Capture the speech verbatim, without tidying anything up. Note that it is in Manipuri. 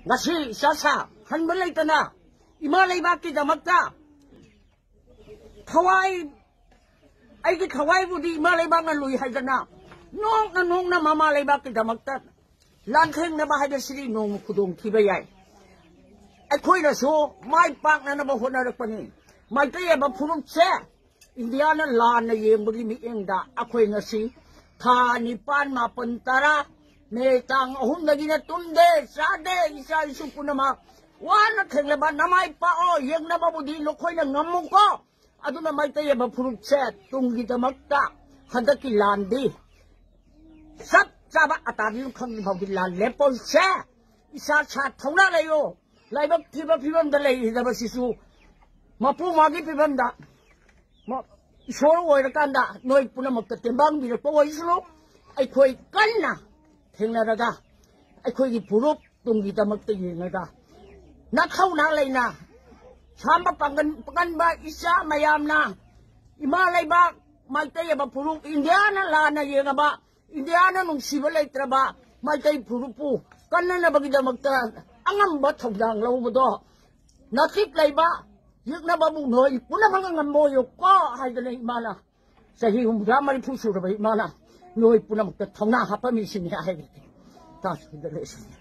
ꯉꯁꯤ ꯏꯆꯥ ꯁꯥ ꯍꯟꯕ ꯂꯩꯇꯅ ꯏꯃꯥ ꯂꯩꯕꯥꯛꯀꯤꯗꯃꯛꯇ ꯊꯋꯥꯏ, ꯑꯩꯒꯤ ꯊꯋꯥꯏꯕꯨꯗꯤ ꯏꯃꯥ ꯂꯩꯕꯥꯛꯅ ꯂꯨꯏ ꯍꯥꯏꯗꯅ ꯅꯣꯛꯅ ꯅꯣꯛꯅ ꯃꯃꯥ ꯂꯩꯕꯥꯛꯀꯤꯗꯃꯛꯇ ꯂꯥꯟꯊꯦꯡꯅꯕ ꯍꯥꯏꯕꯁꯤꯗꯤ ꯅꯣꯡꯃ ꯈꯨꯗꯣꯡꯊꯤꯕ ꯌꯥꯏ꯫ ꯑꯩꯈꯣꯏꯅꯁꯨ ꯃꯥꯏ ꯄꯥꯛꯅꯅꯕ ꯍꯣꯠꯅꯔꯛꯄꯅꯤ꯫ ꯃꯩꯇꯩ ꯍꯥꯏꯕ ꯐꯨꯔꯨꯞꯁꯦ ꯏꯟꯗꯤꯌꯥꯅ ꯂꯥꯟꯅ ꯌꯦꯡꯕꯒꯤ ꯃꯤꯠꯌꯦꯡꯗ ꯑꯩꯈꯣꯏ ꯉꯁꯤ ꯊꯥ ꯅꯤꯄꯥꯟ, ꯃꯥꯄꯟ, ꯇꯔꯥ, ꯃꯦ ꯇꯥꯡ ꯑꯍꯨꯝꯗꯒꯤꯅ ꯇꯨꯝꯗꯦ, ꯆꯥꯗꯦ, ꯏꯆꯥ ꯏꯁꯨ ꯄꯨꯝꯅꯃꯛ ꯋꯥꯅ ꯊꯦꯡꯂꯕ ꯅꯃꯥꯏ ꯄꯥꯛꯑꯣ, ꯌꯦꯡꯅꯕꯕꯨꯗꯤ ꯅꯈꯣꯏꯅ ꯉꯝꯃꯨꯀꯣ꯫ ꯑꯗꯨꯅ ꯃꯩꯇꯩ ꯍꯥꯏꯕ ꯐꯨꯔꯨꯞꯁꯦ ꯇꯨꯡꯒꯤꯗꯃꯛꯇ ꯍꯟꯗꯛꯀꯤ ꯂꯥꯟꯗꯤ ꯆꯞ ꯆꯥꯕ ꯑꯇꯥꯗꯤ ꯈꯪꯗ꯭ꯔꯤ ꯐꯥꯎꯗꯤ ꯂꯥꯟ ꯂꯦꯞꯄꯣꯏꯁꯦ꯫ ꯏꯁꯥ ꯁꯥ ꯊꯧꯅꯥ ꯂꯩꯌꯣ꯫ ꯂꯥꯏꯕꯛ ꯊꯤꯕ ꯐꯤꯕꯝꯗ ꯂꯩꯔꯤꯗꯕꯁꯤꯁꯨ ꯃꯄꯨ ꯃꯥꯒꯤ ꯐꯤꯕꯝꯗ ꯃ-, ꯏꯁꯣꯔ ꯑꯣꯏꯔꯀꯥꯟꯗ ꯅꯣꯏ ꯄꯨꯝꯅꯃꯛꯇ ꯇꯦꯡꯕꯥꯡꯕꯤꯔꯛꯄ ꯑꯣꯏꯁꯅꯨ꯫ ꯑꯩꯈꯣꯏ ꯀꯟꯅ ꯊꯦꯡꯅꯔꯒ ꯑꯩꯈꯣꯏꯒꯤ ꯐꯨꯔꯨꯞ ꯇꯨꯡꯒꯤꯗꯃꯛꯇ ꯌꯦꯡꯉꯒ ꯅꯊꯧꯅꯥ ꯂꯩꯅ ꯁꯥꯝꯕ ꯄꯥꯡꯒꯟ ꯀꯟꯕ ꯏꯆꯥ ꯃꯌꯥꯝꯅ ꯏꯃꯥ ꯂꯩꯕꯥꯛ ꯃꯩꯇꯩ ꯍꯥꯏꯕ ꯐꯨꯔꯨꯞ ꯏꯟꯗꯤꯌꯥꯅ ꯂꯥꯟꯅ ꯌꯦꯡꯉꯕ, ꯏꯟꯗꯤꯌꯥꯅ ꯅꯨꯡꯁꯤꯕ ꯂꯩꯇ꯭ꯔꯕ ꯃꯩꯇꯩ ꯐꯨꯔꯨꯞꯄꯨ ꯀꯟꯅꯅꯕꯒꯤꯗꯃꯛꯇ ꯑꯉꯝꯕ ꯊꯧꯗꯥꯡ ꯂꯧꯕꯗꯣ ꯅꯆꯤꯛ ꯂꯩꯕ ꯌꯦꯛꯅꯕꯕꯨ ꯅꯣꯏ ꯄꯨꯝꯅꯃꯛꯅ ꯉꯝꯕ ꯑꯣꯏꯌꯨꯀꯣ ꯍꯥꯏꯗꯅ ꯏꯃꯥꯅ ꯆꯍꯤ ꯍꯨꯝꯐꯨꯇꯔꯥ ꯃꯔꯤꯐꯨ ꯁꯨꯔꯕ ꯏꯃꯥꯅ ꯅꯣꯏ ꯄꯨꯝꯅꯃꯛꯇ ꯊꯧꯅꯥ ꯍꯥꯞꯄꯝꯃꯤꯁꯤꯅꯤ ꯍꯥꯏꯔꯤ꯫ ꯇꯥꯁꯤꯗ ꯂꯩꯁꯤꯅꯤ꯫